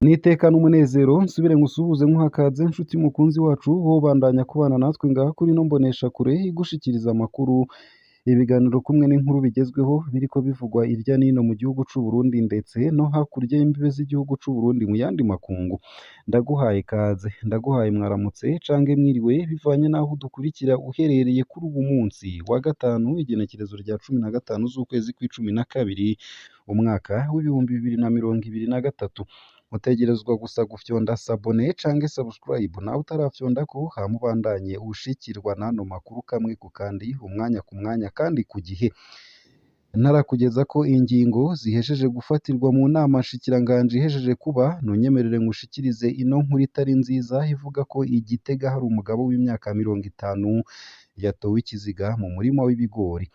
Niteka n'umunezero nsubire ngusuhuze nkuhakaze nshuti mukunzi wacu wobandanya kubana natwe ngaha kuri ino mboneshakure igushikiriza amakuru, ibiganiro kumwe n'inkuru bigezweho biriko bivugwa irya nino mu gihugu c'u Burundi ndetse no hakurya y'imbibe z'igihugu c'u Burundi mu yandi makungu. Ndaguhaye ikaze, ndaguhaye mwaramutse cange mwiriwe bivanye n'aho udukurikira uherereye kuri uwu munsi wa gatanu igenekerezo rya 15 z'ukwezi kw'icumi na kabiri umwaka w'2023. Mutegerezwa gusa gufyonda sabone canke subscribe nawe utarafyondako hama ubandanye ushikirwa n'ano makuru kamwe ku kandi umwanya ku mwanya kandi ku gihe. Ntarakugezako ingingo zihejeje gufatirwa mu nama nshikiranganji ihejeje kuba, ntunyemerere ngushikirize ino nkuru itari nziza ivuga ko i Gitega hari umugabo w'imyaka 50 yatowe ikiziga mu murima w'ibigori.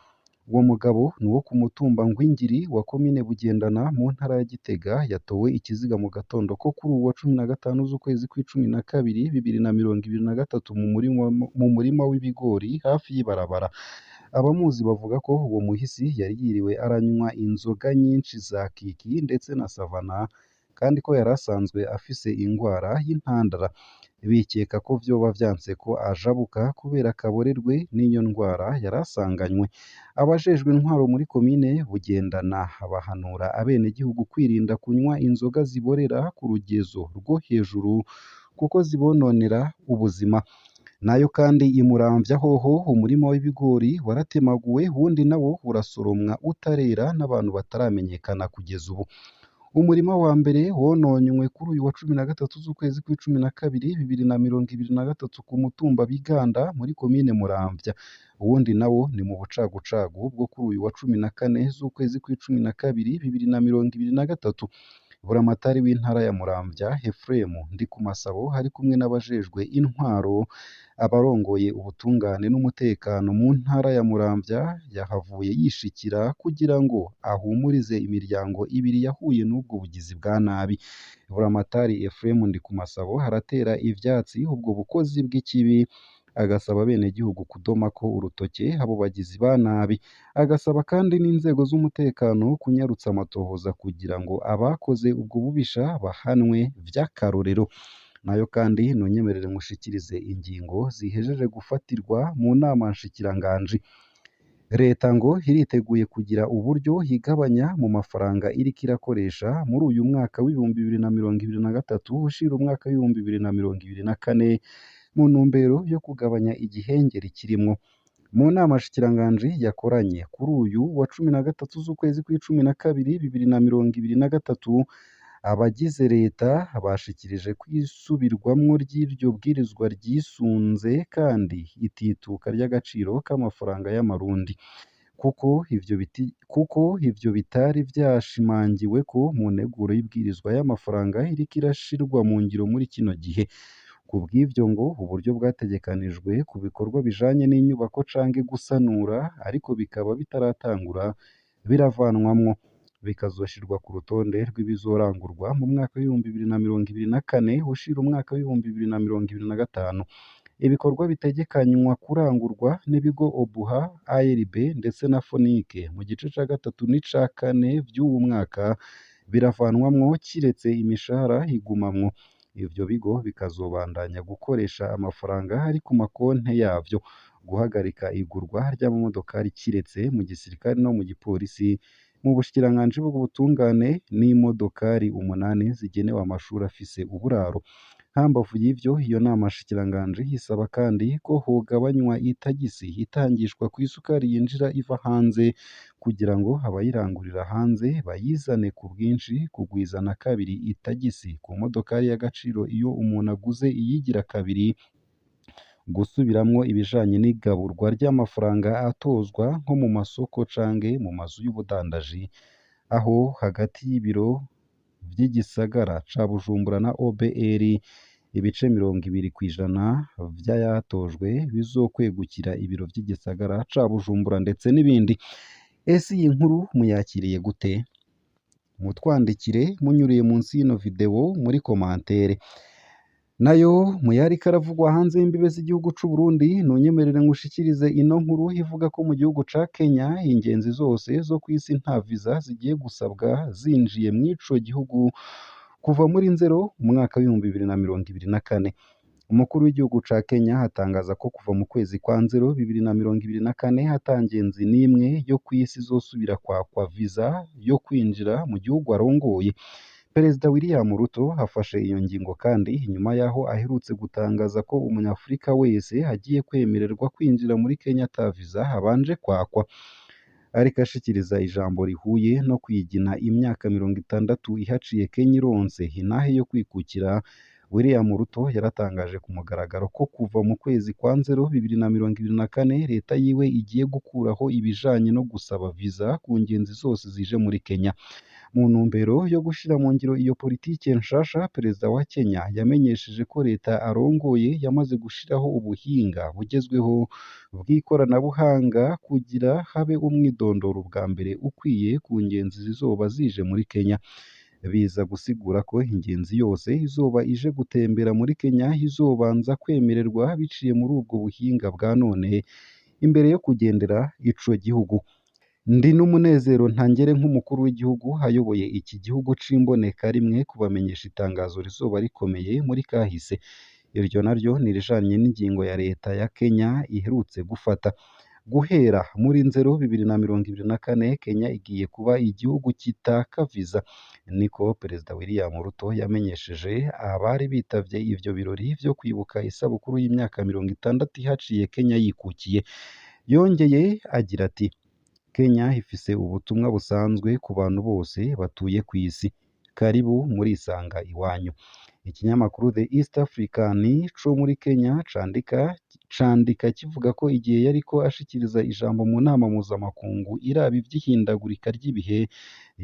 Uwo mugabo ni uwo ku mutumba Ngwingiri wa komine Bugendana mu ntara ya Gitega, yatowe ikiziga mu gatondo ko kuri uwu wa 15 z'ukwezi kw'icumi na kabiri 2023 mu murima w'ibigori hafi y'ibarabara. Abamuzi bavuga ko uwo muhisi yari yiriwe aranywa inzoga nyinshi za Kiki ndetse na Savana kandi ko yari asanzwe afise ingwara y'intandara. Bikeka ko vyoba vyanse ko ajabuka kubera akaborerwe n'iyo ndwara yari asanganywe. Abajejwe intwaro muri komine Bugendana bahanura abenegihugu kwirinda kunywa inzoga ziborera ku rugezo rwo hejuru kuko zibononera ubuzima. Nayo kandi i Muramvya hoho umurima w'ibigori waratemaguwe uwundi nawo urasoromwa utarera n'abantu bataramenyekana kugeza ubu. Umurima wa mbere wononywe kuri uyu wa 13 z'ukwezi kw'icumi na kabiri 2023 ku mutumba Biganda muri komine Muramvya. Uwundi nawo ni mu bucagucagu bwo kuri uyu wa 14 z'ukwezi kw'icumi na kabiri 2023. Buramatari w'intara ya Muramvya Ephrem Ndikumasabo ari kumwe n'abajejwe intwaro, abarongoye ubutungane n'umutekano mu ntara ya Muramvya yahavuye yishikira kugira ngo ahumurize imiryango ibiri yahuye n'ubwo bugizi bwa nabi. Buramatari Ephrem Ndikumasabo aratera ivyatsi ubwo bukozi bw'ikibi, agasaba abenegihugu kudomako urutoke abo bagizi ba nabi. Agasaba kandi n'inzego z'umutekano kunyarutsa amatohoza kugira ngo abakoze ubwo bubisha bahanwe vy'akarorero. Nayo kandi ntunyemerere ngushikirize ingingo zihejeje gufatirwa mu nama nshikiranganji. Leta ngo iriteguye kugira uburyo igabanya mu mafaranga iriko irakoresha muri uyu mwaka w'2023 ushira umwaka w'2024 mu ntumbero yo kugabanya igihengeri kirimwo. Mu nama nshikiranganji yakoranye kuri uyu wa 13 z'ukwezi kw'icumi na kabiri 2023, abagize leta bashikirije ko isubirwamwo ry'iryo bwirizwa ryisunze kandi itituka ry'agaciro k'amafaranga y'amarundi, kuko ivyo bitari vyashimangiwe ko mu nteguro y'ibwirizwa y'amafaranga iriko irashirwa mu ngiro muri kino gihe. Kubw'ivyo ngo uburyo bwategekanijwe ku bikorwa bijanye n'inyubako canke gusanura ariko bikaba bitaratangura biravanwamwo, bikazoshirwa ku rutonde rw'ibizorangurwa mu mwaka w'2024 ushira umwaka w'2025. Ibikorwa bitegekanywa kurangurwa n'ibigo Obuha, ARB ndetse na Fonike mu gice ca gatatu n'ica kane vy'uwu mwaka biravanwamwo kiretse imishahara igumamwo. Ivyo bigo bikazobandanya gukoresha amafaranga ari ku makonte yavyo. Guhagarika igurwa ry'amamodokari kiretse mu gisirikare no mu gipolisi, mu bushikiranganji bw'ubutungane n'imodokari 8 zigenewe amashuri afise uburaro. Hambavu y'ivyo, iyo nama nshikiranganji isaba kandi ko hogabanywa itagisi itangishwa kw'isukari yinjira iva hanze kugira ngo abayirangurira hanze bayizane ku bwinshi, kugwiza na kabiri itagisi ku modokari y'agaciro iyo umuntu aguze iyigira kabiri, gusubiramwo ibijanye n'igaburwa ry'amafaranga atozwa nko mu masoko canke mu mazu y'ubudandaji, aho hagati y'ibiro vy'igisagara ca Bujumbura na OBR ibice 20% vy'ayatojwe bizokwegukira ibiro vy'igisagara ca Bujumbura ndetse n'ibindi. Ese iyi nkuru muyakiriye gute? Mutwandikire munyuriye munsi y'ino video muri komantere. Nayo muyariko aravugwa hanze y'imbibe z'igihugu c'u Burundi, ntunyemerere ngushikirize ino nkuru ivuga ko mu gihugu ca Kenya ingenzi zose zo kw'isi nta visa zigiye gusabwa zinjiye mw'ico gihugu. Kuva muri Nzero umwaka w'2024, umukuru w'igihugu ca Kenya atangaza ko kuva mu kwezi kwa Nzero 2024 ata ngenzi n'imwe yo kw'isi izosubira kwakwa visa yo kwinjira mu gihugu arongoye. Perezida William Ruto afashe iyo ngingo kandi inyuma yaho aherutse gutangaza ko umunyafurika wese agiye kwemererwa kwinjira muri Kenya ata visa abanje kwakwa. Ariko ashikiriza ijambo rihuye no kwigina imyaka 60 ihaciye Kenya ironse intahe yo kwikukira, William Ruto yaratangaje ku mugaragaro ko kuva mu kwezi kwa Nzero 2024 leta yiwe igiye gukuraho ibijanye no gusaba visa ku ngenzi zose zije muri Kenya. Mu ntumbero yo gushira mu ngiro iyo politike nshasha, perezida wa Kenya yamenyesheje ko leta arongoye yamaze gushiraho ubuhinga bugezweho bw'ikoranabuhanga kugira habe umwidondoro bwa mbere ukwiye ku ngenzi zizoba zije muri Kenya. Biza gusigura ko ingenzi yose izoba ije gutembera muri Kenya izobanza kwemererwa biciye muri ubwo buhinga bwa none imbere yo kugendera ico gihugu. Ndi n'umunezero ntangere nk'umukuru w'igihugu ayoboye iki gihugu c'imboneka rimwe kubamenyesha itangazo rizoba rikomeye muri kahise. Iryo naryo ni irijanye n'ingingo ya leta ya Kenya iherutse gufata. Guhera muri Nzero 2024 Kenya igiye kuba igihugu kitaka visa, niko Perezida William Ruto yamenyesheje abari bitavye ivyo birori vyo kwibuka isabukuru y'imyaka 60 ihaciye Kenya yikukiye. Yongeye agira ati: Kenya ifise ubutumwa busanzwe ku bantu bose batuye kw'isi. Karibu murisanga iwanyu. Ikinyamakuru The East African co muri Kenya candika kivuga ko igihe yariko ashikiriza ijambo mu nama mpuzamakungu iraba ivy'ihindagurika ry'ibihe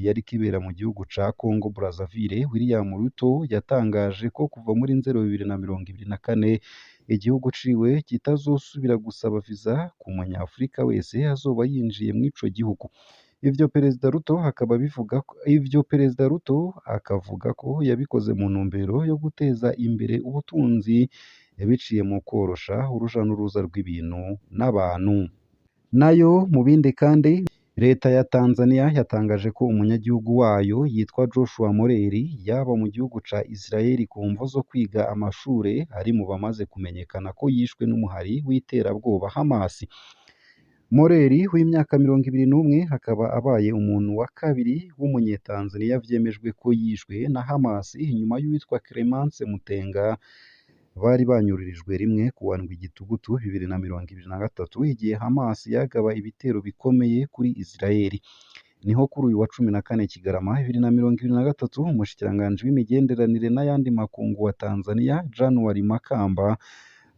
yariko ibera mu gihugu ca Congo Brazzaville, William Ruto yatangaje ko kuva muri Nzero 2024 igihugu ciwe kitazosubira gusaba visa ku munyafurika wese azoba yinjiye mw'ico gihugu. Ivyo Perezida Ruto akaba abivuga ivyo Perezida Ruto akavuga ko yabikoze mu ntumbero yo guteza imbere ubutunzi biciye mu korosha uruja n'uruza rw'ibintu n'abantu. Nayo mu bindi kandi, leta ya Tanzania yatangaje ko umunyagihugu wayo yitwa Joshua Moreri yaba mu gihugu ca Israel ku mvo zo kwiga amashure ari mu bamaze kumenyekana ko yishwe n'umuhari w'iterabwoba Hamas. Moreri w'imyaka 21 akaba abaye umuntu wa kabiri w'umunyetanzania vyemejwe ko yishwe na Hamas inyuma y'uwitwa Clemence Mutenga bari banyururijwe rimwe kuwa ndwi Gitugutu 2023 igihe Hamas yagaba ibitero bikomeye kuri Israel. Niho kuri uyu wa 14 Kigarama 2023 umushikiranganji w'imigenderanire n'ayandi makungu wa Tanzania January Makamba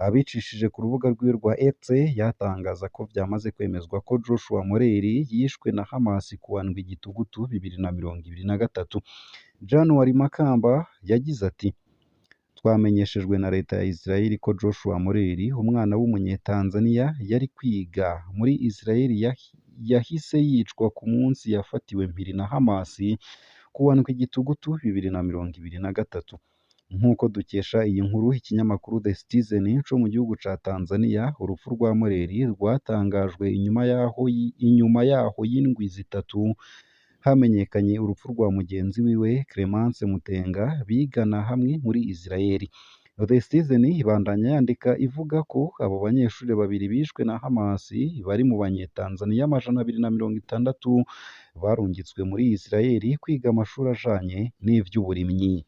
abicishije ku rubuga rwiwe rwa X yatangaza ko vyamaze kwemezwa ko Joshua Moreri yishwe na Hamas kuwa ndwi Gitugutu 2023. January Makamba yagize ati: Twamenyeshejwe na leta ya Israel ko Joshua Moreri, umwana w'umunyetanzania yari kwiga muri Israel yahise yicwa ku munsi yafatiwe mpiri na Hamas kuwa ndwi Gitugutu 2023. Nk'uko dukesha iyi nkuru ikinyamakuru The Citizen co mu gihugu ca Tanzania, urupfu rwa Moreri rwatangajwe inyuma yaho y'indwi zitatu hamenyekanye urupfu rwa mugenzi wiwe Clemence Mutenga bigana hamwe muri Israel. The Citizen ibandanya yandika ivuga ko abo banyeshuri babiri bishwe na Hamas bari mu banyetanzania 260 barungitswe muri Israel kwiga amashuri ajanye n'ivy'uburimyi.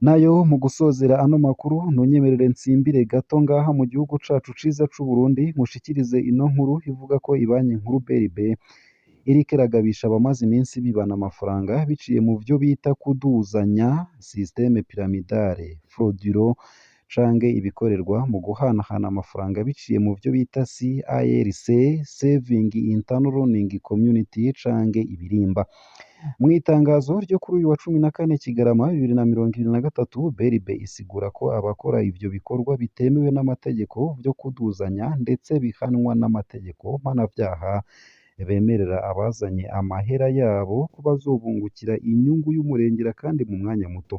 Nayo mu gusozera ano makuru ntunyemerere nsimbire gato ngaha mu gihugu cacu ciza c'u Burundi nkushikirize ino nkuru ivuga ko ibanki nkuru BRB iriko iragabisha abamaze iminsi bibana amafaranga biciye mu vyo bita kuduzanya systeme pyramidale frauduleux canke ibikorerwa mu guhanahana amafaranga biciye mu vyo bita CIRC Saving Internal Running Community canke ibirimba. Mu itangazo ryo kuri uyu wa 14 Kigarama 2023 BRB isigura ko abakora ivyo bikorwa bitemewe n'amategeko vyo kuduzanya ndetse bihanwa n'amategeko mpanavyaha bemerera abazanye amahera yabo ko bazobungukira inyungu y'umurengera kandi mu mwanya muto,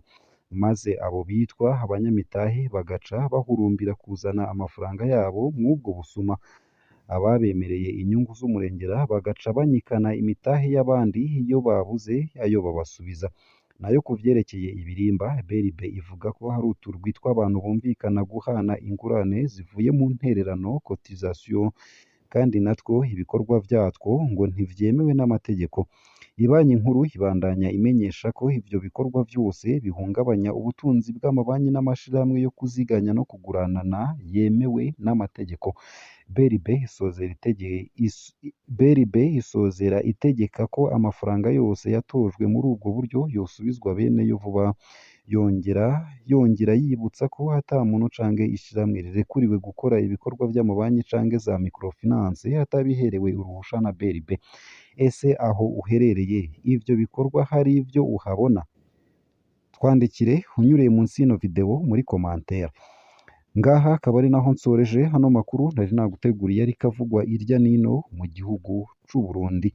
maze abo bitwa abanyamitahe bagaca bahurumbira kuzana amafaranga yabo mw'ubwo busuma. Ababemereye inyungu z'umurengera bagaca banyikana imitahe y'abandi iyo babuze ayo babasubiza. Nayo ku vyerekeye ibirimba, BRB ivuga ko hari uturwi tw'abantu bumvikana guhana ingurane zivuye mu ntererano cotisation, kandi natwo ibikorwa vyatwo ngo ntivyemewe n'amategeko. Ibanki nkuru ibandanya imenyesha ko ivyo bikorwa vyose bihungabanya ubutunzi bw'amabanki n'amashirahamwe yo kuziganya no kuguranana yemewe n'amategeko. BRB isozera BRB isozera itegeka ko amafaranga yose yatojwe muri ubwo buryo yosubizwa beneyo vuba, yongera yibutsa ko ata muntu canke ishirahamwe rirekuriwe gukora ibikorwa vy'amabanki canke za microfinance atabiherewe uruhusha na BRB. Ese aho uherereye ivyo bikorwa hari ivyo uhabona? Twandikire unyuriye munsi y'ino video muri commentaire. Ngaha akaba ari naho nsoreje hano makuru nari naguteguriye ariko avugwa irya nino mu gihugu c'u Burundi.